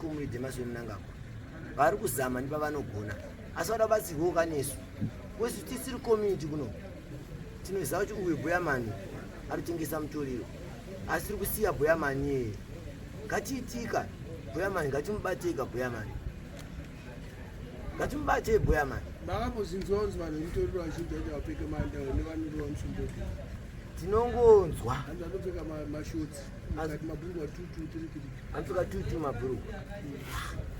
Comrade Emmerson Mnangagwa vari kuzama nepavanogona, asi vada kubatsirwawo kanesu because tisiri community kuno tinoziva kuti uyu Bhoyamani arikutengesa mutoriro, asi tiri kusiya Bhoyamani iyeye. Ngatiitika Bhoyamani, ngatimubateka Bhoyamani, ngatimubatei Bhoyamani. Makambozvinzwa kunzi vanhu vemutoriro vazhinji vacho vapfeke mandawo nevanorova musumboti? Tinongonzwa hanzi vanopfeka mashotsi mukati mabhurugwa 2 2 3 3. Anopfeka 2 2 mabhurugwa.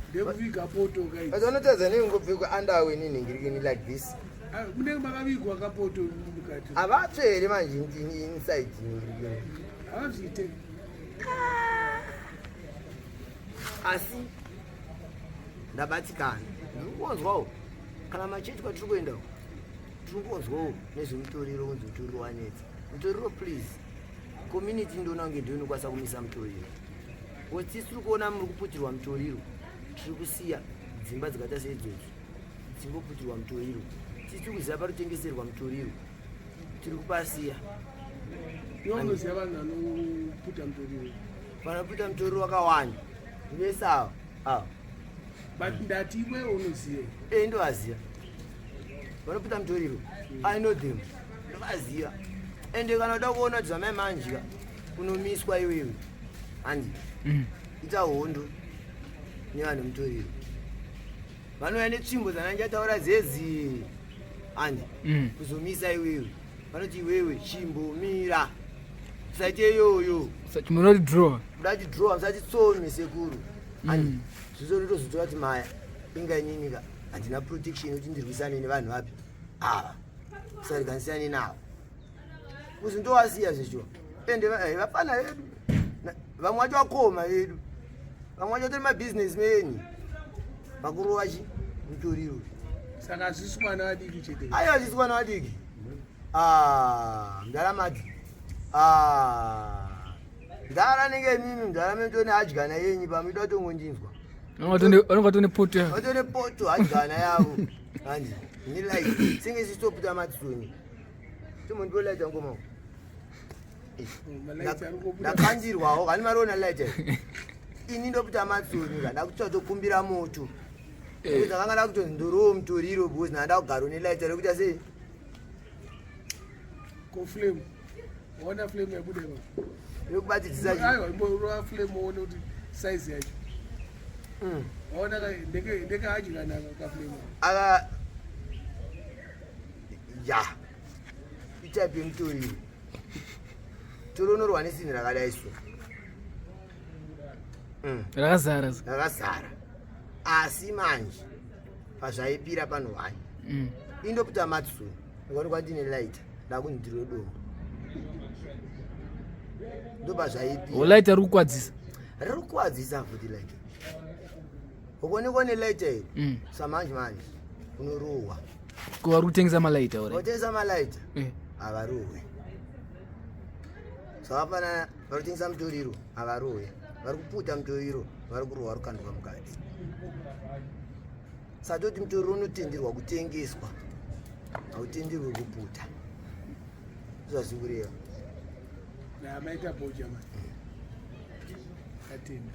Ndekuviga poto kai. But vanotadza nei kungopfekwa andawe nenhingirikini like this? Ah, munenge makavigwa kapoto mukati. Havatsve here manje inside nhingirikini? Havazviite. Asi ndabatikana, ndiri kunzwawo kana machechi kwatiri kuenda tiri kunzwawo nezvemutoriro, kunzi mutoriro wanetsa. Mutoriro, please, community ndoona kunge ndiyo inokwanisa kumisa mutoriro, because tisi tiri kuona muri kuputirwa mutoriro, tiri kusiya dzimba dzikaita seidzodzo dzingoputirwa mutoriro. Tisi tiri kuziva parikutengeserwa mutoriro, tiri kupasiya. Iwe unoziva vanhu vanoputa mutoriro? Vanoputa mutoriro wakawanda vese ava ava. But ndati iwe unoziva. E, ndovaziva vanoputa mutoriro. I know them, ndovaziva. Ende kana uda kuona kuti zvamai manjika unomiswa iwewe, handi ita hondo nevanhu mutoriro, vanouya netsvimbo dzananjataura dzedzi, handi kuzomisa iwewe. Vanoti iwewe chimbomira, usaite iyoyo. Chimbonoti draw. Kuda chidraw, musati tsome sekuru, handi zvizotozotora kuti maya inga ininika handina protection yekuti ndirwisane nevanhu vapi ava, usariganisane navo kuzi ndowasiya zvecho. Ende vapfana vedu vamwe vacho vakoma vedu, vamwe vacho vatori mabusiness men vakurova chi mutoriro. Saka hazvisi vana vadiki chete? Aiwa, hazvisi vana vadiki. Ah, mudhara madzi. Ah, mudhara nenge mimi mudhara metone hadyana yenyu pamuida kutongondinzwa. Vanenge vatone poto yavo. Vatone poto hadyana yavo, handi ini light senge sisitoputa matsoni tomondipo ngoma. Malights ari kungobuda. Ndakandirwawo kani mariona light ini ndoputa matsoni ka, ndakutokumbira moto. Ndakanga ndakutonzi ndorowo mutoriro because ndanda kugara nelight rekuita sei. Ko flame, waona flame yabuda ipapo? Rekubatidzisa chi? Aiwa, imborova flame uone kuti size yacho. Waona ndeke hadyana kaflame. Aka ya itype yemutoriro, toronorwa nesinhi rakadai so. Rakazara. Rakazara, asi manje pazvaipira pano one indoputa matsuni, ukaonekwa ndine lighter, ndakunzi ndiro dombo, ndopazvaipira. Lighter riri kukwadzisa. Riri kukwadzisa futi lighter. Ukuonekwa nelighter iri samanje manje unorohwa. Ko vari kutengesa malighter ore? Kutengesa malighter havarohwe. Zvakafanana vari kutengesa mutoriro havarohwe, vari kuputa mutoriro vari kurohwa rukanduka mukati. Satoti mutoriro unotenderwa kutengeswa, hautenderwi kuputa, zvazvikureva. Maita boja man, atenda.